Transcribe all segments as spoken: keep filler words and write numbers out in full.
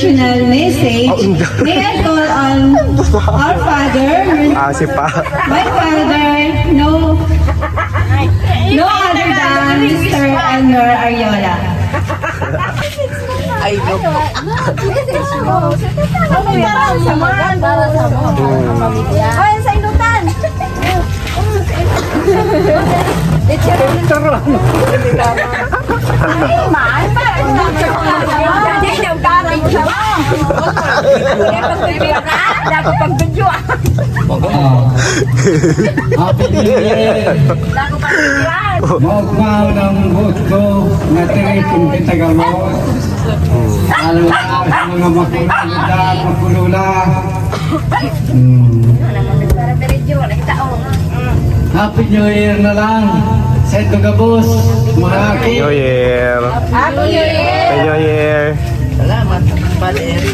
Personal message. Oh, hindi. May I call on our father? Ah, si Pa. My father, no, no other than Mister Elmer Ariola. Ay, no. Ano yan? Para sa mga, para sa mga. Hmm. Ay, sa inutan. Picture lang. Ay, man, parang hindi yung parang sa mga. Dapat pag-video, ah. Ah. Happy New Year! Dapat pag-video, ah. Maugmaw ng buot ko na tiripon kita gamo. Alam na sa mga makulula, makulula. Hmm. Happy New Year na lang sa indo gabos, mga aki. New Year. Happy New Year. Happy New Year. Salamat, Father.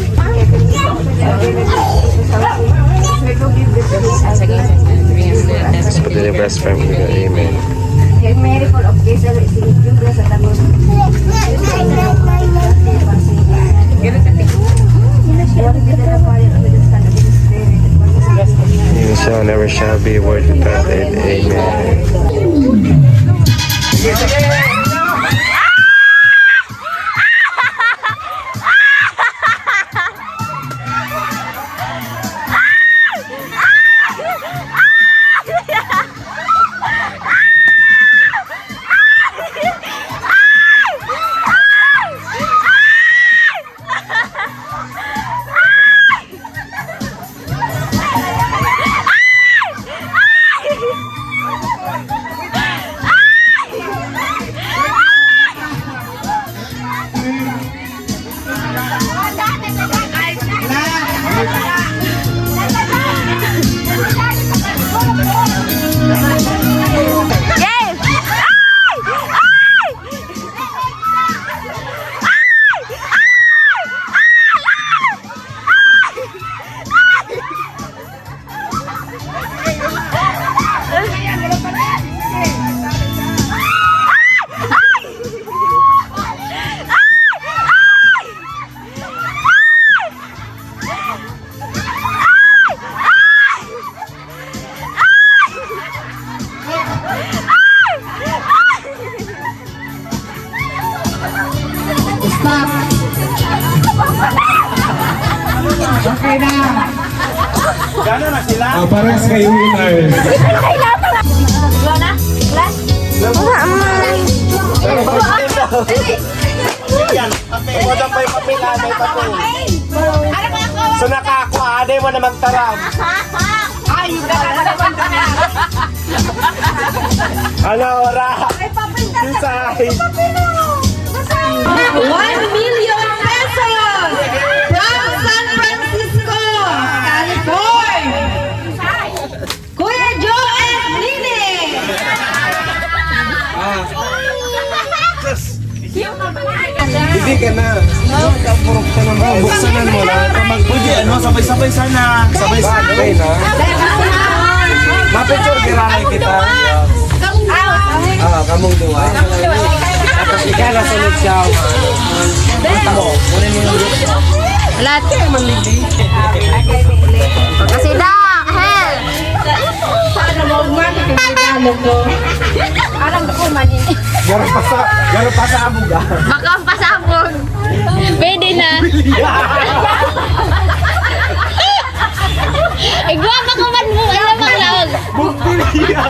Sa pati ni best friend ko, amen. Hail Mary, full of grace, the Lord is with you, blessed are you. Never shall be a word without it. Amen. Stop! Okay na! Gano'n na sila? Ah, parehas kayo winners. Wala, man. Yan. Ikaw daw may papel, ah, may papel. So, nakakuha, aday mo na magtarang. Ay, yung talaga naman. Ano, ora? Kisay. One million pesos from San Francisco, California. Kuya Joe and Nene! Ah. Hindi ka na. Purok ka naman. Buksanan mo na. Pag mag-, pwede, ano, sabay-sabay sana. Sabay-sabay na. Mapicture, giraray kita. Ah, kamong duwa. Tapos ikaw, nasunod siya. Punta mo. Kunin mo yung group mo. Lahat. Kaya man, Lili. Kasi da, hell. Sana mo, umati ka regalo ko. Alam ko man yun. Garapasa, garapasa abog, ah. Baka ang pasabog. Pwede na. Igwa pa ko man mo, alam ang laog. Bugtiliya.